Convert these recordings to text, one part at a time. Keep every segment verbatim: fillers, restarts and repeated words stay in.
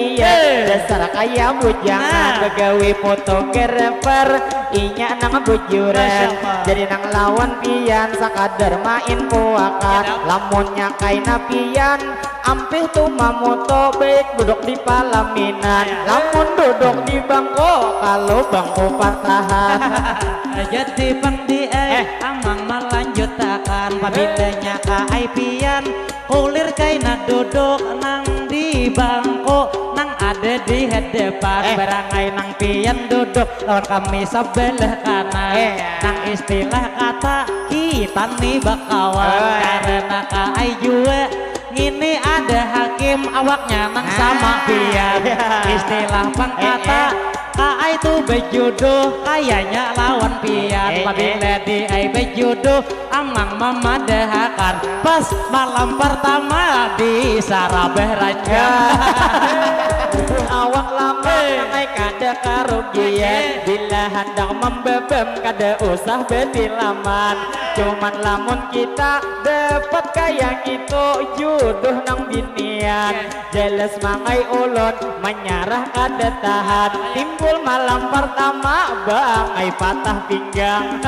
Iya, dasar kaya bujangan bagawi fotografer, inya nang bujuran. Jadi nang lawan pian sakadar main puakan. Lamunnya kaina pian ampih tu mamoto baik duduk di palaminan. Lamun duduk di bangko, kalau bangko patahan. Jadi pang di ai, eh, amang malanjutakan. Pabilanya ka ai pian kulir kaina duduk nang di bangko nang ada di hadapan. Eh. Barangai nang pian duduk lawan kami sebelah kanan. Eh. Nang istilah kata kita nih bakawan. Oh. Karena ka ai jua ngini ada hakim awaknya nang sama pian. Istilah pang kata ka ai tu bajuduh kayanya lawan pian. Eh, eh. Pabila di ai bajuduh amang mamadahakan pas malam pertama di sarabah ranjang. Awak lama, eh, nang ai kada karugian. Eh. Bila handak mambabam kada usah batilaman. Cuman lamun kita dapat kaya ngitu juduh nang binian. Jelas mangai ulun manyarah kada tahan. Timbul malam pertama bangai patah pinggang.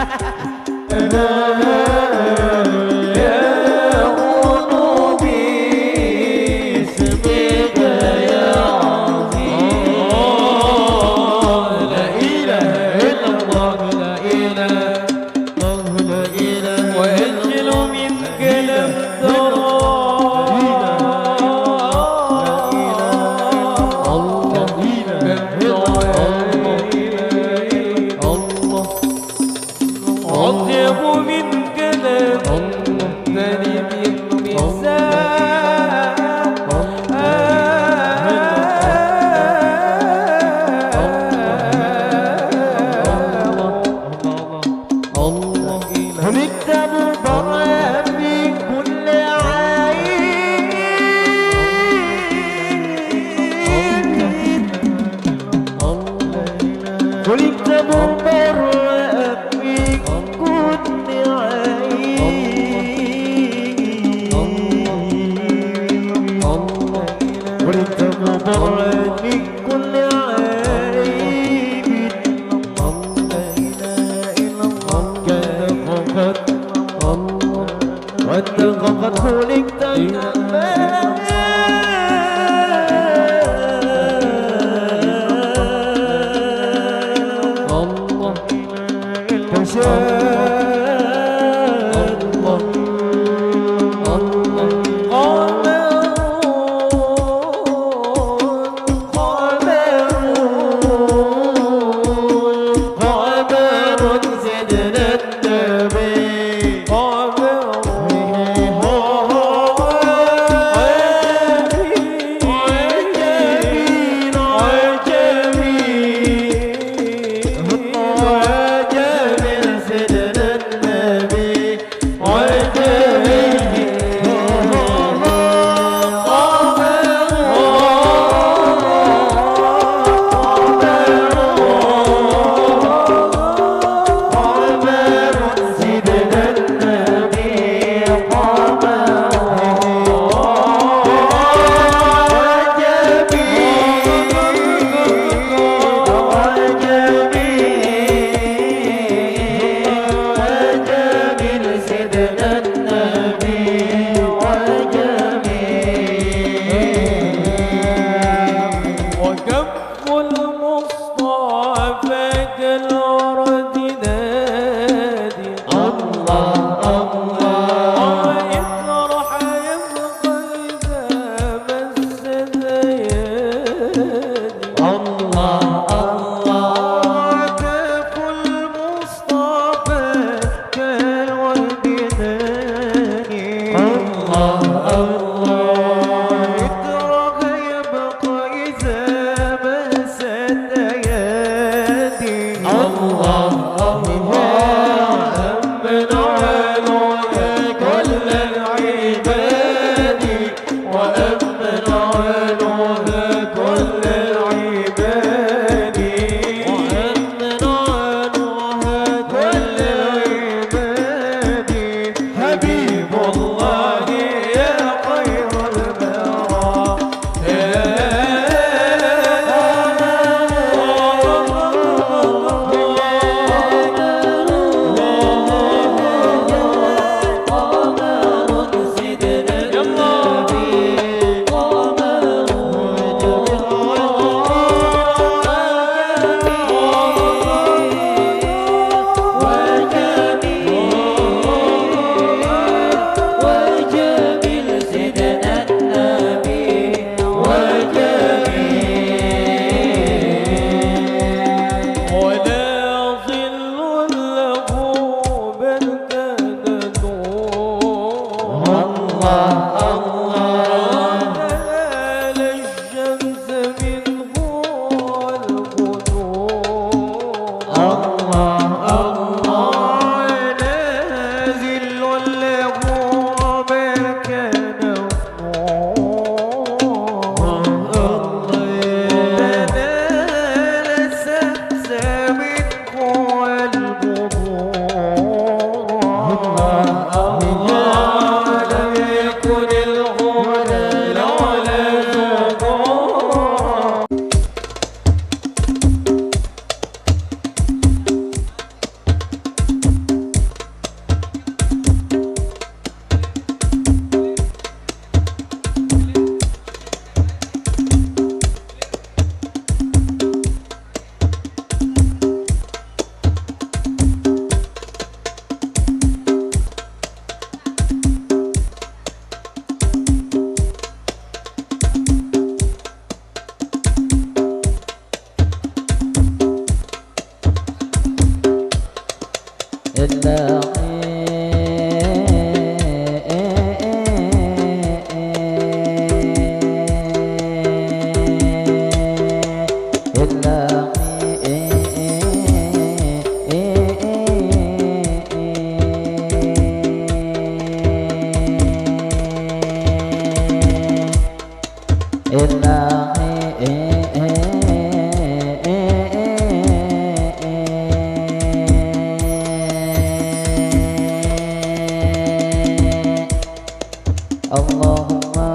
Allahumma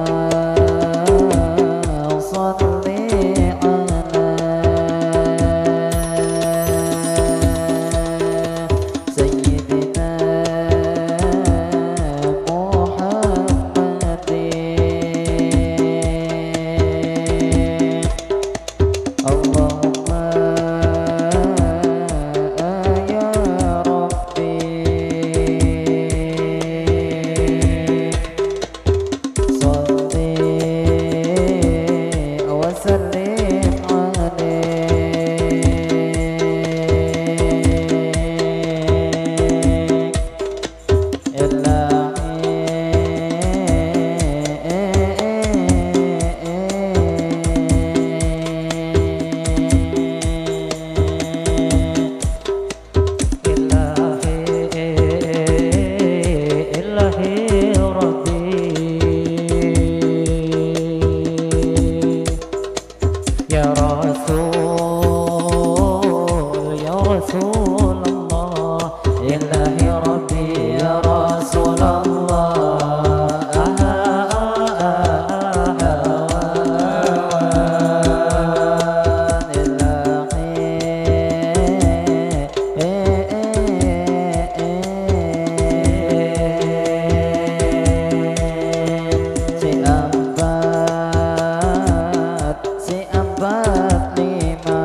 salli ala Sayyidina Muhammadin. Allahumma ya Rabbi, salli wa sallim alaihi. Ya Rasul, ya Rasulullah, ilahi Rabbi, ya Rasulullah. Aha, aha, aha, aha, ilahi. Si ampat, si ampat lima.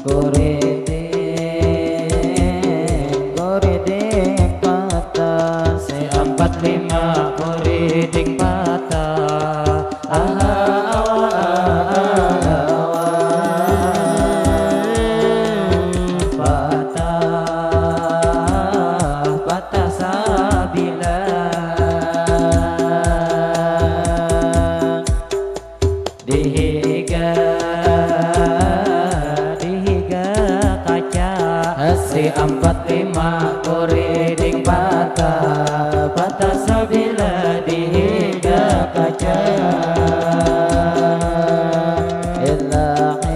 Kuriding, kuriding patah. Si ampat lima, kuriding patah. Aha, aha, aha, aha. Patah, patah sabila. Dihiga, dihiga kaca. Si ampat lima kuriding patah, patah sabila dihiga kaca. Ilahi.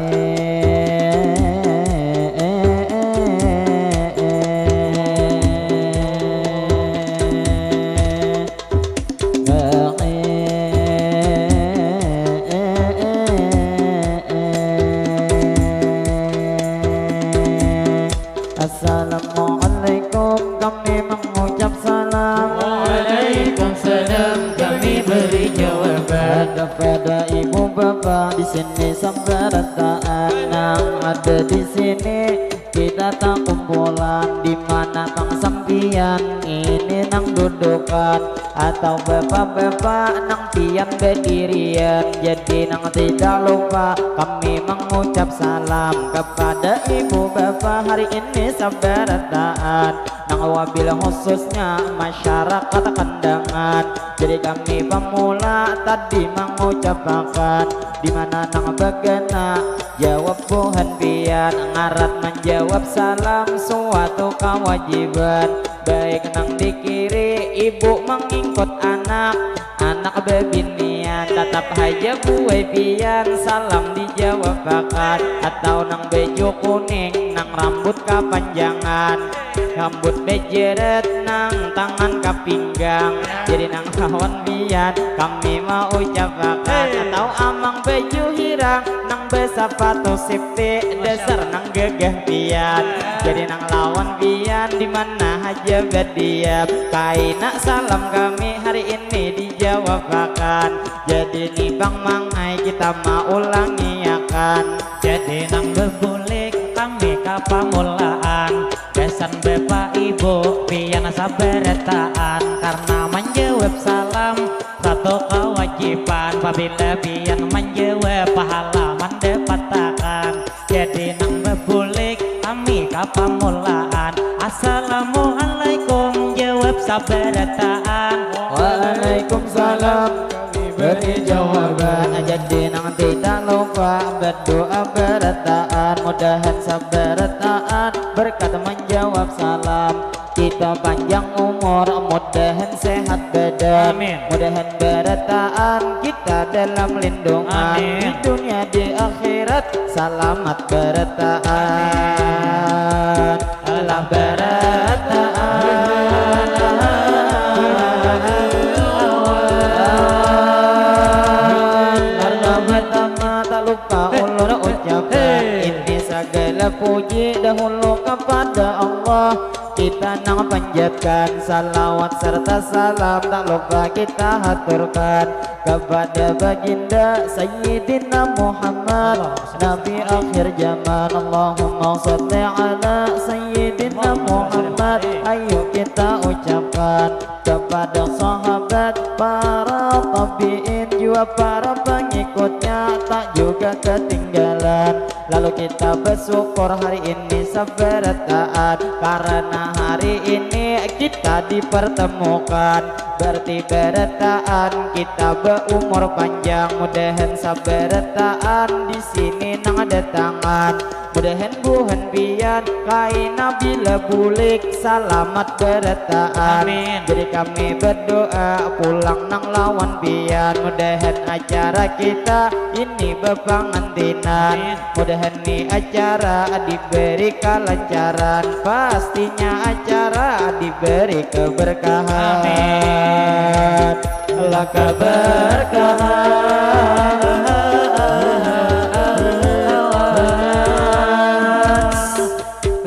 Assalamualaikum, kami mengucap salam. Waalaikumsalam, kami beri jawaban. Kepada ibu bapa di sini sabarataan nang ada di sini. Kita takumpulan di mana pang sampiyan ini nang dudukan atau bapak-bapak nang pian badirian. Jadi nang tidak lupa kami mengucap salam kepada ibu bapa hari ini sabarataan nang wabil khususnya masyarakat Kandangan. Jadi kami pamula tadi mangucapakan di mana nang bagana jawab buhan pian ngaran manjawab salam suatu kawajiban. Baik nang di kiri ibu mangingkut anak, anak babinian tatap haja buai pian salam dijawabakan. Atau nang baju kuning nang rambut kapanjangan, rambut bejeret nang tangan ka pinggang. Jadi nang lawan pian kami maucapakan. Atau amang baju hirang nang basapatu sipti dasar nang gagah pian. Jadi nang lawan pian di mana haja badiam kaina salam kami hari ini dijawabakan. Jadi ni pang mangai kita maulangiakan. Jadi nang bebulik kami ka pamulaan. Gasan bapa ibu pian sabarataan karena manjawab salam satu kawajiban. Pabila pian manjawab pahala mandapatakan. Jadi nang Pamulaan, "Assalamualaikum," jawab sabarataan. "Waalaikumsalam," kami beri jawaban. Jadi nang tidak lupa berdoa barataan, mudahan sabarataan berkat menjawab salam. Kita panjang umur, mudahan sehat badan. Amin. Mudahan barataan kita dalam lindungan. Amin. Di dunia, di akhirat, salamat barataan. Lah barataan. Pertama-tama tak lupa ulun ucapkan, ini segala puji dahulu kepada Allah. Kita nang panjatkan salawat serta salam, tak lupa kita haturkan kepada baginda Sayyidina Muhammad, Nabi akhir zaman. Allahumma salli ala Sayyidina Muhammad. Ayo kita ucapkan kepada sahabat, para tabiin, jua para pengikutnya, tak juga ketinggalan. Lalu kita bersyukur hari ini sabarataan, karena hari ini kita dipertemukan. Berarti barataan kita berumur panjang, mudahan sabarataan di sini nang ada tangan. Mudahan buhan pian kaina bila bulik salamat barataan. Amin. Jadi kami berdoa pulang nang lawan pian, mudahan acara kita ini bepangantinan. Amin. Mudahan ni acara diberi kelancaran, pastinya acara diberi keberkahan. Amin. Lah keberkahan.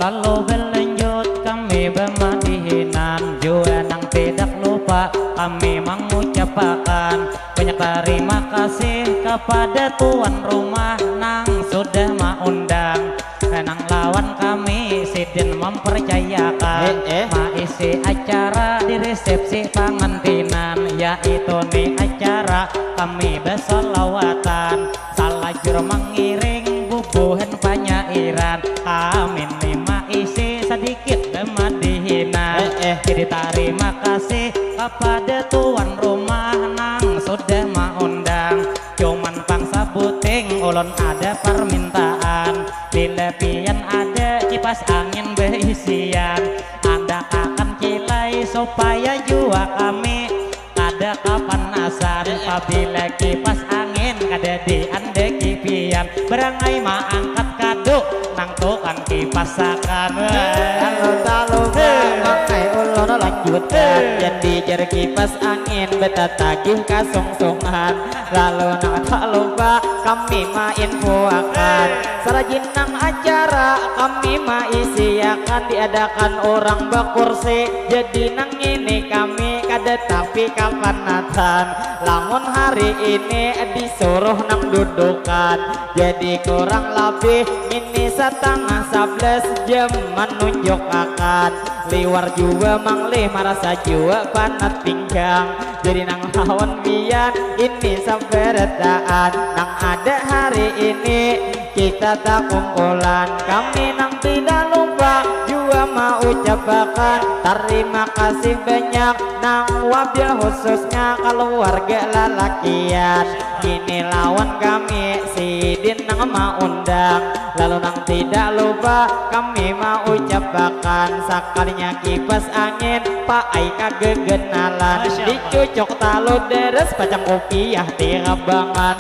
Lalu berlanjut kami bamadihinan, jua nang tidak lupa kami mangucapakan banyak tarima kasih kapada tuan rumah nang sudah maundang, nang lawan kami sidin mempercayakan. Eh, eh. Maisi acara di resepsi pangantinan, yaitu ni acara kami basalawatan, salajur mangiring bubuhan panyairan. Kami ni maisi sadikit bamadihinan. Eh, eh. Jadi tarima kasih kapada tuan rumah nang sudah maundang. Cuman pang sabuting ulun ada parmintaan. Bila pian ada kipas angin baisian, andakakan kilai supaya jua kami kada kapanasan. Eh, eh. Pabila kipas angin kada diandaki pian, barangai maangkat kadu nang tukang kipasakan. Lalu tak lupa, eh, makai ulun lanjutkan. Eh. Jadi jar kipas angin batatagih kasungsungan. Lalu nang tak lupa kami mainfoakan. Eh. Sarajin nang acara kami maisiakan, diadakan urang bakursi. Jadi nang ini kami kada tapi kapanatan. Lamun hari ini disuruh nang dudukan, jadi kurang labih ini satangah sablas jam manunjukakan. Liwar jua manglih marasa jua panat pinggang. Jadi nang lawan pian ini sabarataan, nang ada hari ini kita takumpulan. Kami nang tidak lupa jua maucapakan tarima kasih banyak nang wabil khususnya kaluarga lalakian. Ini lawan kami sidin nang maundang. Lalu nang tidak lupa kami maucapakan sakalinya kipas angin paai kagegenalan. Masya Allah. Dicucuk talu deres pacang kupiah tirabangan.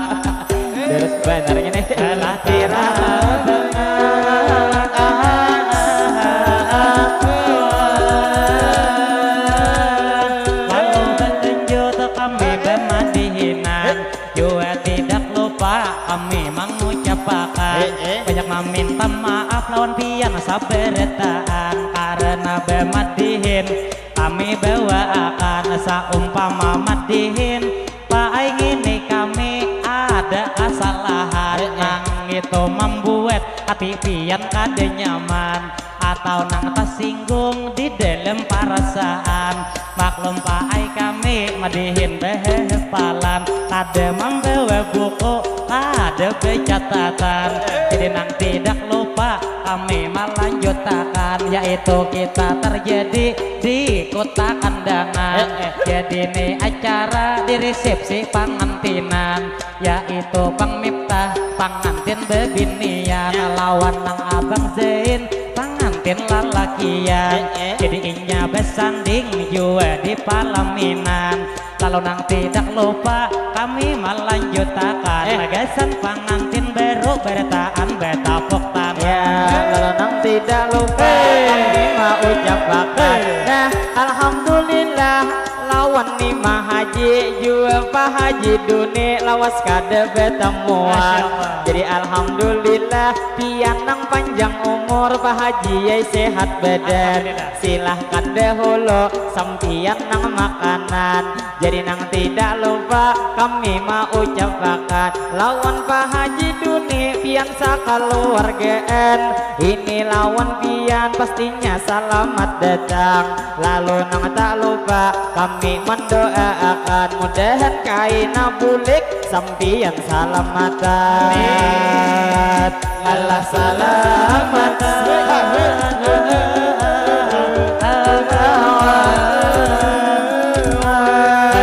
Deres banar ngini. Alah, tira. Lalu balanjut kami bamadihinan. Jua tidak lupa kami mangucapakan, eh, eh, banyak maminta maaf lawan pian sabarataan karena bamadihin kami bawaakan. Saumpama madihin paai ngini kami ada kasalahan, eh, eh, nang itu mambuat hati pian kada nyaman atau nang tasinggung di dalam parasaan. Maklum paai kami madihin bahapalan, kada mambawa buku Kada becatatan. Jadi nang tidak lupa kami melanjutakan, yaitu kita terjadi di kota Kandangan. Eh, eh. Jadi ni acara di resepsi pangantinan, yaitu Bang Miftah pangantin bebinian, ya, lawan Nang Abang Zain pangantin lalakian. Eh, eh. Jadi inya besanding jua di palaminan. Lalu nang tidak lupa kami melanjutakan, eh, gasan pangantin baru berataan betapuk tangan. Ya, lalu nang tidak lupa, hei, kami maucapakan. Hei. Nah, alhamdulillah, lawan ni Mahaji jua Pak Haji Duni lawas kada betamuan. Masya Allah. Jadi alhamdulillah, pian nang panjang umur, Pak Haji ai sehat badan. Alhamdulillah. Silahkan dahulu sampian nang makanan. Jadi nang tidak lupa kami maucapakan, lawan Pak Haji Duni pian sakaluargaan, ini lawan pian pastinya salamat datang. Lalu nang tak lupa kami mendoaakan, mudahan kaina bulik sampian salamatan. Alah salamat.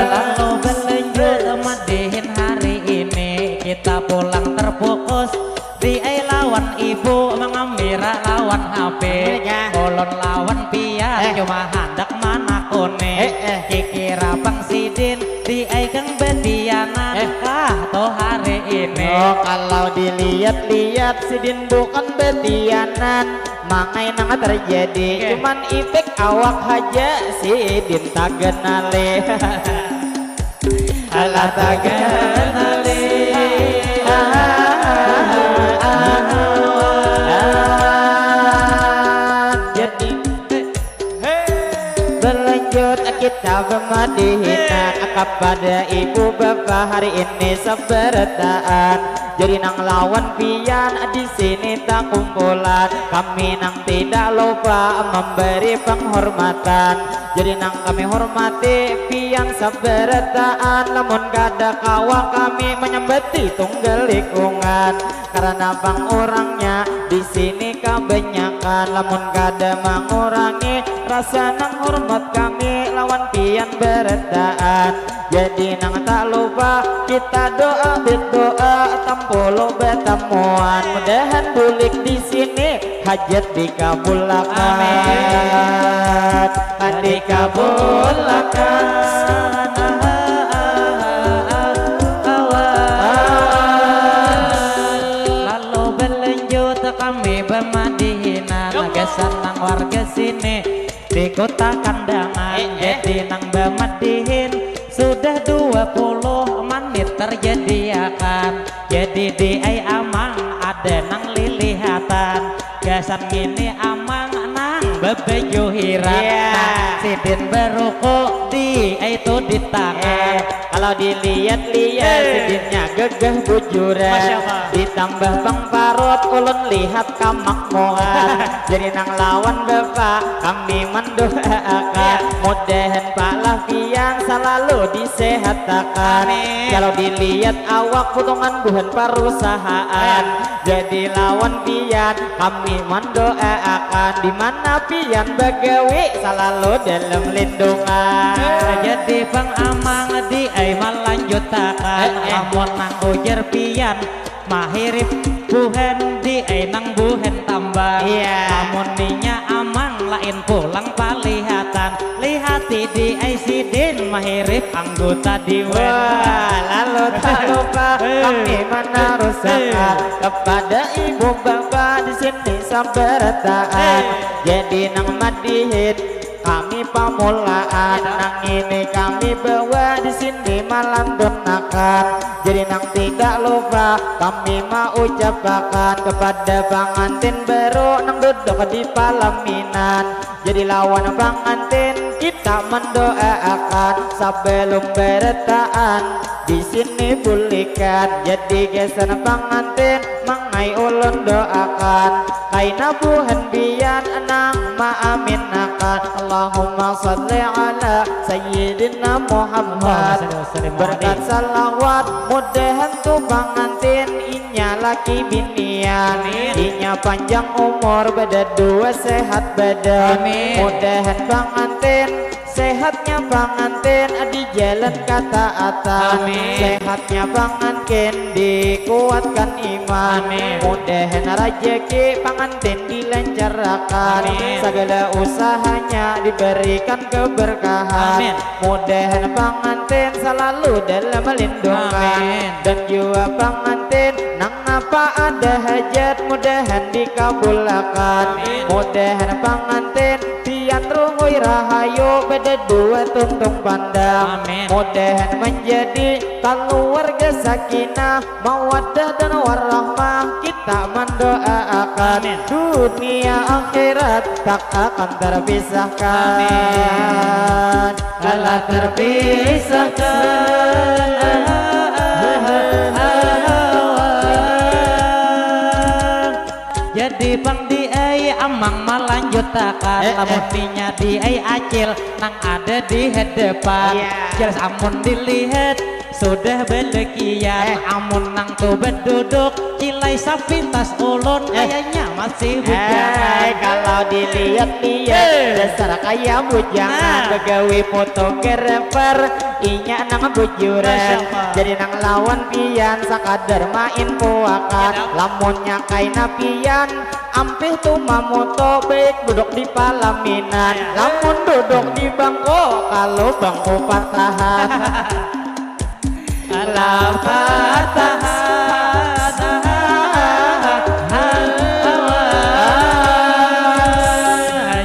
Lalu belanjut madihin hari ini, kita pulang terfokus. Di ai lawan ibu mangambira lawan H P. Iya. Ulun lawan pian, eh, cuma handak manakuni. Eh, eh. Kikira pang sidin di ai kang betianan, eh, kah tu hari ini? Oh, kalau dilihat-lihat sidin bukan betianan, mangai nang terjadi. Oke. Cuman ipik awak haja sidin taganali. Alah taganali. Jadi, belanjut kita bemadihinan kepada ibu bapa hari ini seberataan. Jadi nang lawan pian di sini takumpulan. Kami nang tidak lupa memberi penghormatan. Jadi nang kami hormati pian sabarataan, lamun kada kawa kami manyambati tunggal lingkungan. Karana pang urangnya di sini kabanyakan, lamun kada mangurangi rasa nang hormat kami lawan pian barataan. Jadi nang tak lupa kita doa, berdoa tampulu batamuan. Mudahan bulik di sini hajat dikabulakan. Amin. Dikabulakan. Lalu belanjut kami bemadihinan. Gasan nang warga sini di kota Kandangan. Eh, eh. Jadi nang bemadihin sudah dua puluh menit terjadiakan. Jadi di ai amang ada nang lilihatan. Gasan ngini amang nang bebaju hirang. Iya. Nah, sidin beruku di ai tu di tangan. Eh, kalau dilihat-lihat, eh, sidinnya gagah bujuran. Masya Allah. Ditambah pang parut ulun lihat kamakmuran. Jadi nang lawan bapa kami mendoaakan. Iya. Mudahan palapian salalu disehatakan. Amin. Kalau dilihat awak putungan buhan parusahaan. Iya. Jadi lawan pian kami mendoaakan, di mana pian bagawi salalu dalam lindungan. Jadi pang amang di ai malanjutakan. Eh, eh. Amun nang ujar pian mahirip buhan di ai nang buhan tambang. Iya. Amun ninya amang lain pulang palihatan. Lihati di ai sidin mahirip anggota dewan. Wah, lalu tak lupa, eh, kami menarusakan, eh, kepada ibu bapa di sini sabarataan. Eh. Jadi nang madihin kami pamulaan, iya, nang ini kami bawa di sini malantunakan. Jadi nang tidak lupa kami maucapakan kepada pangantin baru nang duduk di palaminan. Jadi lawan pangantin kita mendoaakan sebelum berataan. Di Ini bulikan jadi gasan pangantin, mangai ulun doakan kaina buhan pian nang maaminakan. Allahumma shalli ala sayyidina Muhammad. Allahumma shalli wa sallim alaihi. Berkat salawat mudahan tu pangantin inya laki binian. Amin. Inya panjang umur, badadua sehat badan. Amin. Mudahan pangantin sehatnya pangantin di jalan kataatan. Amin. Sehatnya pangantin dikuatkan iman. Amin. Mudahan rajaki pangantin dilancarakan. Amin. Sagala usahanya diberikan keberkahan. Amin. Mudahan pangantin selalu dalam lindungan. Amin. Dan jua pangantin nang napa ada hajat mudahan dikabulakan. Amin. Mudahan pangantin pian ruhui rahayu, badadua tuntung pandang. Amin. Mudahan manjadi kaluarga sakinah, mawaddah dan warahmah, kita mandoaakan. Amin. Dunia akhirat tak akan terpisahkan. Amin. Alah terpisahkan. Jadi pang di ai amang malanjutakan. Eh, eh. Lamun inya di ai acil nang ada di hadapan. Iya. Jelas amun dilihat sudah belekian. Eh. Amun nang tu beduduk, cilai sapintas ulun. Eh. Kayaknya masih bujangan. Eh, kalau dilihat-lihat, eh, dasar kaya bujangan. Nah. Begawi fotografer, inya nang bujuran. Masya Allah. Jadi nang lawan pian sakadar main puakan. Iya, dong. Lamunnya kaina pian, ampih tu mamoto baik duduk di palaminan. Iya. Lamun duduk di bangko, kalau bangko patahan. Alah patahan.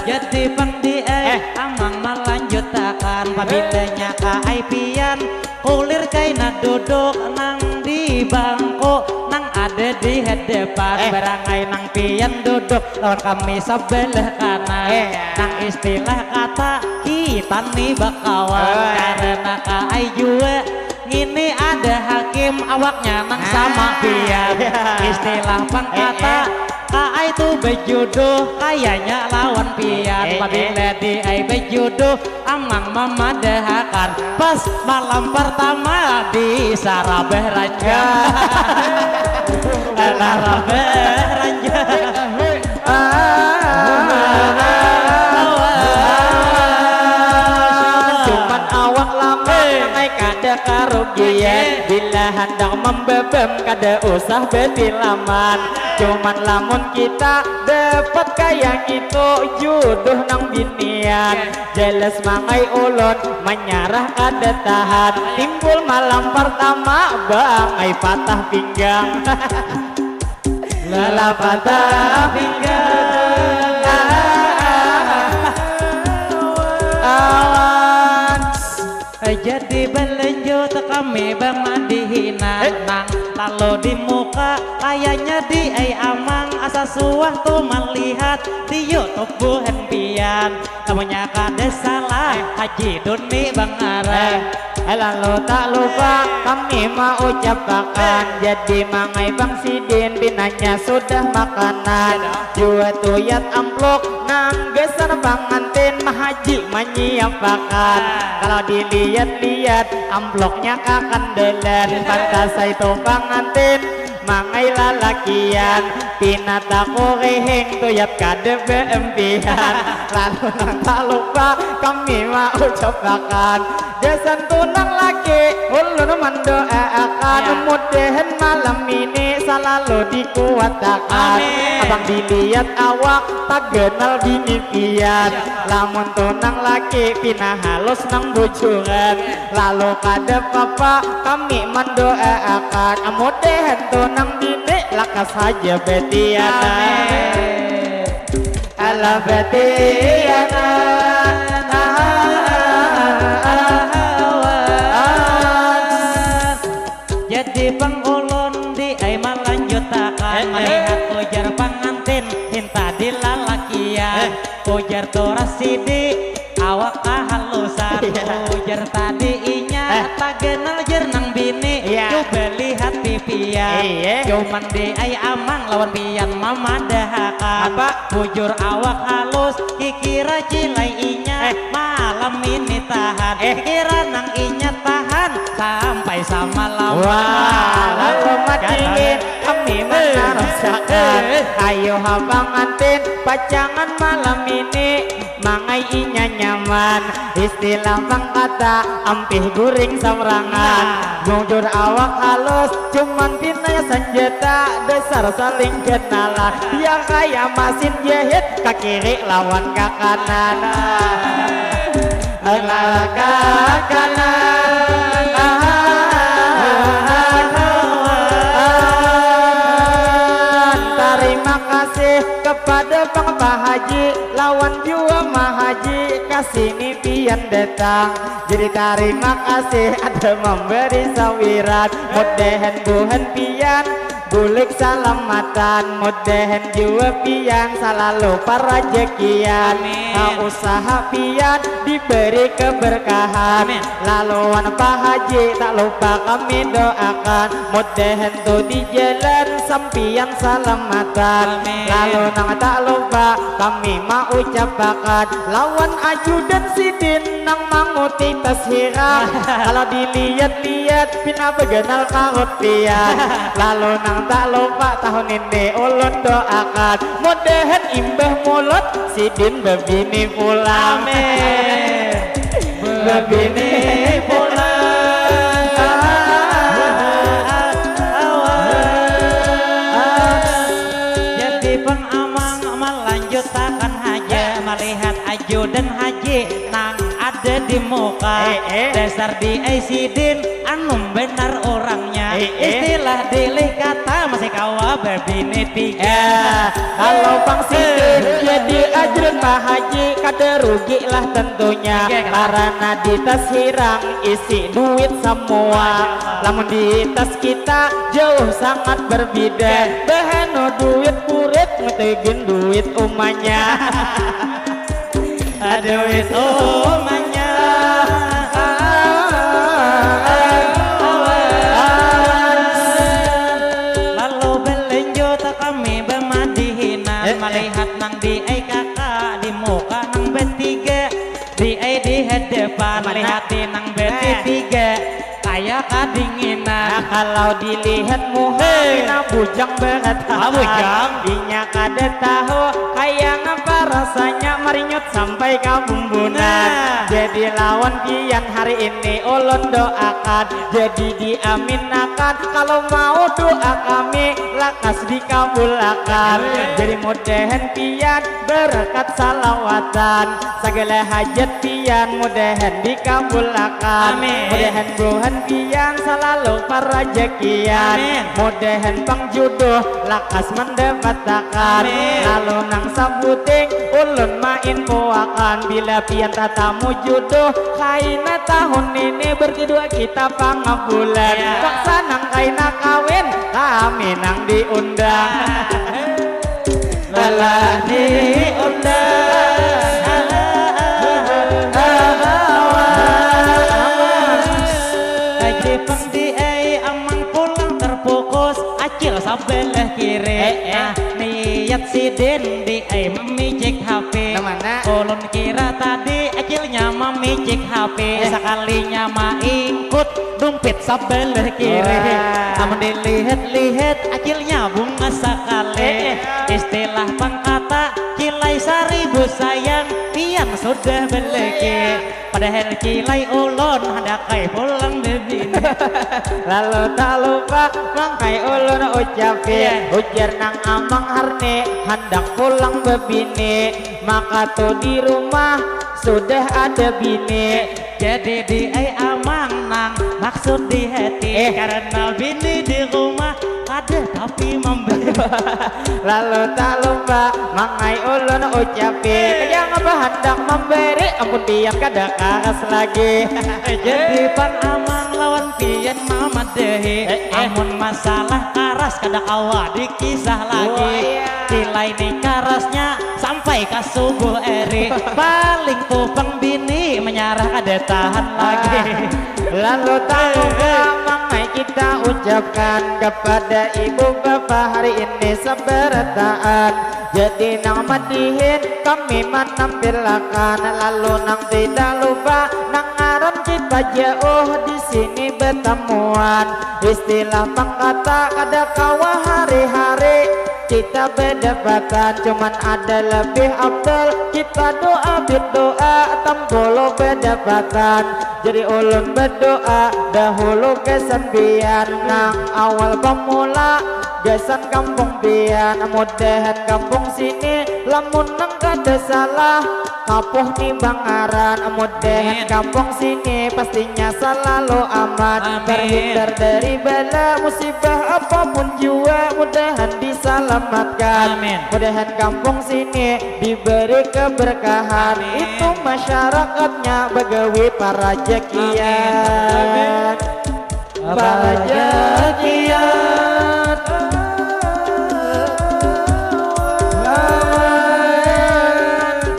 Jadi pang di ai, eh, amang malanjutakan. Pabilanya ka ai pian, kulir kaina duduk nang di bangko nang ada di hadapan. Eh. Barangai nang pian duduk lawan kami sabelah kanan. Eh. Nang istilah kata kita ni bakawan. Eh. Karena ka ai jua ngini ada hakim awaknya nang sama pian. Ah. Istilah pang kata, eh, eh, ka ai tu bejuduh kayanya lawan pian. Eh, eh. Pabila di ai bejuduh, amang mamadahakan pas malam pertama di Sarabah Ranjang. Ya. Sarabah Ranjang. Ah. Cuman awak lama, eh, mangai kada karugian. Eh. Bila handak membebem, kada usah betilaman. Cuman lamun kita dapat kaya ngitu, juduh nang binian. Eh. Jelas mangai ulun manyarah kada tahan. Timbul malam pertama bangai patah pinggang. Lala patah pinggang. Awan. Jadi balanjut kami bang madihina. Eh. Nang lalu di muka kayanya di ai amang asa suah tu malihat di YouTube buhan pian. Lamunnya kada salah, eh, Haji Duni bang ngaran. Eh, lalu tak lupa kami maucapakan, eh, jadi mangai bang sidin pinanya sudah makanan. Iya, dah. Jua tuyat amplop nang gasan pangantin mahaji manyiapakan. Ah. Kalau dilihat-lihat amplopnya kakandalan, pantas itu pangantin mangai lalakian, pina takurihing tuyat kada beempian. Lalu nang tak lupa kami maucapakan, gasan tunang laki ulun mandoaakan, ya, mudahan malam ini salalu dikuatakan. Amin. Abang dilihat awak taganal bini pian. Ya. Lamun tunang laki pina halus nang bujuran. Lalu kada papa kami mandoaakan, mudahan tunang bini lakas haja betianan. Amin. Alah betianan. Jadi pang ulun di ai malanjutakan, eh, eh, malihat ujar pangantin hinta di lalakian. Eh. Ujar tu Rasidi, awak kahalusan. Iya. Ujar tadi inya, eh, taganal jar nang bini. Beli hati pian. Iya. Cuman di ai amang lawan pian mamadahakan. Apa? Bujur awak halus, kikira cilai inya. Eh. Malam ini tahan. Eh. Kira nang inya tahan sampai samalam. Wah, lalu matiin kami manarusakan. Eh. Ayo ha pangantin pacangan malam ini. Mangai inya nyaman, istilah pangkata ampih guring saurangan. Nah. Mujur awak halus, cuman pinanya senjata, dasar saling kenalan. Biar kaya masin jahit, ka kiri lawan ka kanan. Alah ka kanan. Tarima kasih kepada Bang Pak Haji lawan jua Mahaji kasini pian datang. Jadi tarima kasih ada memberi sawiran. Mudahan buhan pian bulik salamatan. Mudahan jua pian salalu parajakian. Amin. Ha, usaha pian diberi keberkahan. Amin. Laluan Pak Haji tak lupa kami doakan. Mudahan tu di jalan sampian salamatan. Amin. Lalu nang tak lupa kami maucapakan lawan ajudan sidin nang manguti tas hirang. Kalau dilihat-lihat pina beganal parut pian. Lalu nang tak lupa tahun ini ulun doakan mudahan imbah mulut sidin babini pulang. Amin. Babini pulang. Jadi pang amang malanjutakan haja malihat ajudan haji nang ada di muka. Eh, eh. Dasar di ai sidin anum benar orangnya. Eh, eh. Istilah dilih kata masih kawa babini tiga. Ya, kalau pang sidin jadi ajudan Pak Haji kada rugi lah tentunya. Oke, Kak. Karena di tas hirang isi duit semua. Masya Allah. Lamun di tas kita jauh sangat berbeda. Oke. Bahanu duit burit ngetegin duit umanya. Duit umanya. Lalu belenjo tak kami bemadihinan. Eh, eh. Melihat nang di ai kakak di muka nang betiga. Di ai di hadapan. Mana? Lihati nang betiga. Kaya kadinginan. Nah, kalau dilihat muha, hei, pina bujang barat. Ah, bujang. Inya kada tahu kaya ngapa rasanya marinyut sampai ka bumbunan. Nah. Jadi lawan pian hari ini ulun doakan. Jadi diaminakan. Kalau mau doa kami lakas dikabulakan. Amin. Jadi mudahan pian berkat salawatan. Segala hajat pian mudahan dikabulakan. Amin. Mudahan buhan pian salalu parajakian. Amin. Mudahan pang juduh lakas mandapatakan. Amin. Lalu nang sabuting ulun mainfoakan bila pian tatamu juduh kaina tahun ini berkedua kita pangabulan. Ya. Paksa nang kaina kawin kami nang diundang. Lalah diundang. Awas. Haji pang di ai amang pulang terpukus, acil sabelah kiri. Eh, eh. Nah, niat sidin di ai mamicik H P. Nang mana? Ulun kira tadi acilnya mamicik H P. Eh. Sakalinya maingkut dumpit sabelah kiri. Wah. Amun dilihat-lihat acilnya bungas sakali. Eh, eh. Istilah pangkata cilai saribu sayang, pian sudah beleki. Padahal cilai ulun handak ai pulang babini. Lalu tak lupa mangkai ulun ucapi. Iya. Ujar nang amang harni handak pulang babini. Maka tu di rumah sudah ada bini. Jadi di ai amang nang maksud di hati. Eh. Karena bini di rumah ada tapi memberi. Lalu tak lupa mangai ulun ucapi. Eh. Kaya ngapa handak memberi, ampun pian kada karas lagi. Jadi pang amang lawan pian mamadahi. Eh, eh. Amun masalah karas kada kawa dikisah lagi. Oh, iya. Tilai ni karasnya sampai ka subuh eri. Paling tu pang bini menyarah kada tahan lagi. Lalu tahu ka mangai kita Ucapkan kepada ibu bapa hari ini sabarataan. Jadi nang madihin kami manampilakan, lalu nang tidak lupa nang ngaran kita jauh di sini betamuan. Istilah pangkata kada kawa hari-hari kita bedapatan, cuman ada lebih afdal kita doa berdoa tampolo bedapatan. Jadi ulun berdoa dahulu gasan pian nang awal pemula gasan kampung pian, mudahan kampung sini lamun nang kada salah kapuh ni bangaran, mudahan Amin. Kampung sini pastinya selalu aman, Amin. Terhindar dari bala musibah apapun jua, mudahan diselamatkan. Amin. Mudahan kampung sini diberi keberkahan. Amin. Itu masyarakatnya bagawi parajakian. Amin. Parajakian.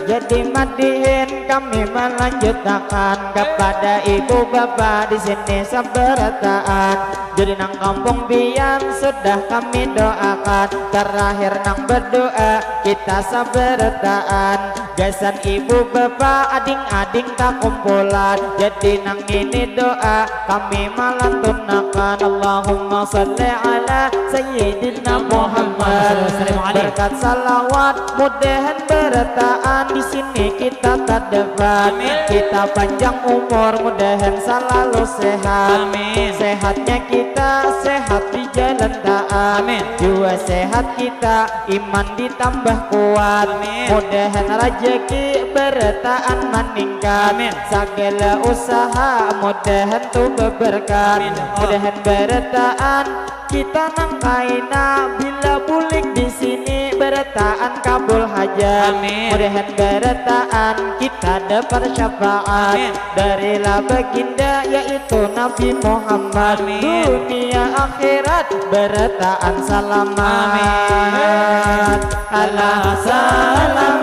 Jadi madihin kami melanjutakan kepada ibu bapa di sini sabarataan. Jadi nang kampung pian sudah kami doakan. Terakhir nang berdoa kita sabarataan. Gasan ibu bapa ading-ading takumpulan. Jadi nang ini doa kami malantunakan. Allahumma salli ala sayyidina Muhammad. Allahumma salli wa sallim alaih. Berkat salawat mudahan barataan di sini kita tadapat. Amin. Kita panjang umur mudahan selalu sehat. Amin. Sehatnya kita sehat di jalan taat. Amin. Jua sehat kita iman ditambah kuat. Amin. Mudahan rajaki barataan maningkat. Amin. Sagala usaha mudahan tu beberkat. Amin, ya Allah. Mudahan barataan kita nang kaina bila bulik di sini barataan kabul hajat. Amin. Mudahan barataan kita dapat syafaat. Amin. Darilah baginda yaitu Nabi Muhammad. Amin. Dunia akhirat barataan salamat. Amin. Alah salamat.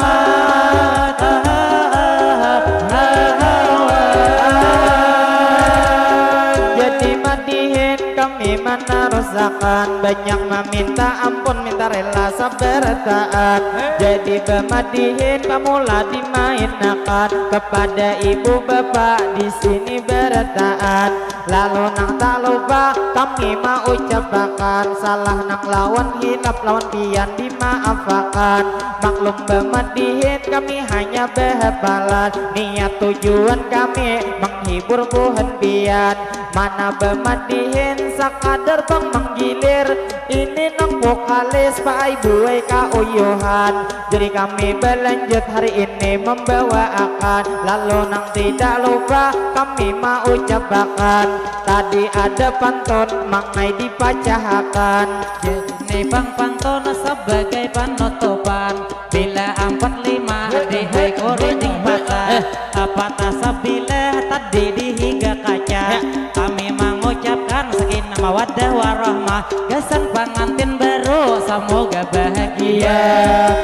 Jadi madihin kami manarusakan, banyak maminta ampun minta rela sabarataan. Jadi bamadihin pamula dimainakan kepada ibu bapa di sini barataan. Lalu nang tak lupa kami maucapakan, salah nang lawan hilap lawan pian dimaafakan. Maklum bamadihin kami hanya bahapalan, niat tujuan kami menghibur buhan pian. Mana bamadihin sakadar pang manggilir, ini nang vokalis paai buai kauyuhan. Jadi kami balanjut hari ini membawaakan, lalu nang tidak lupa kami maucapakan, tadi ada pantun mangai dipacahakan. Ini pang pantun sabagai panutupan. Bila ampat lima di hai kuriting patah, patah sabilah tadi di higa kaca. Kami mangucapkan sakinah mawaddah warahmah gasan pangantin baru, samoga bahagia.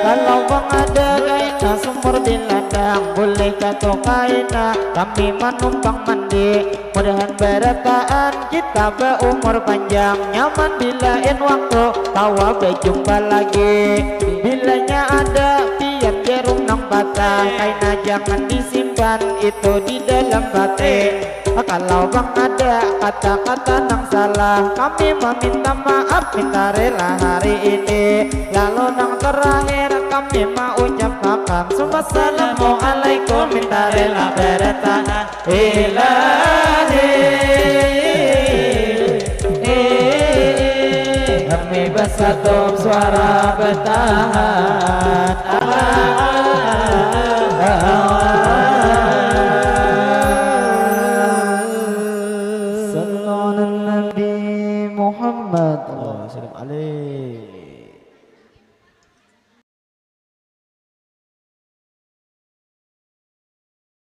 Kalau pang ada kaina sumur biladang, bulih katu kaina kami manumpang mandi. Mudahan barataan kita baumur panjang, nyaman di lain waktu kawa bajumpa lagi. Bilanya ada pian jarum nang patah, kaina jangan disimpan itu di dalam batin. Kalau pang ada kata-kata nang salah, kami maminta maaf minta rela hari ini. Lalu nang terakhir kami maucapakan, Assalamualaikum minta rela barataan. Ilahi, kami basatu suara batahan. Sallallahu ala Nabi Muhammad. Allahumma salli alaihi.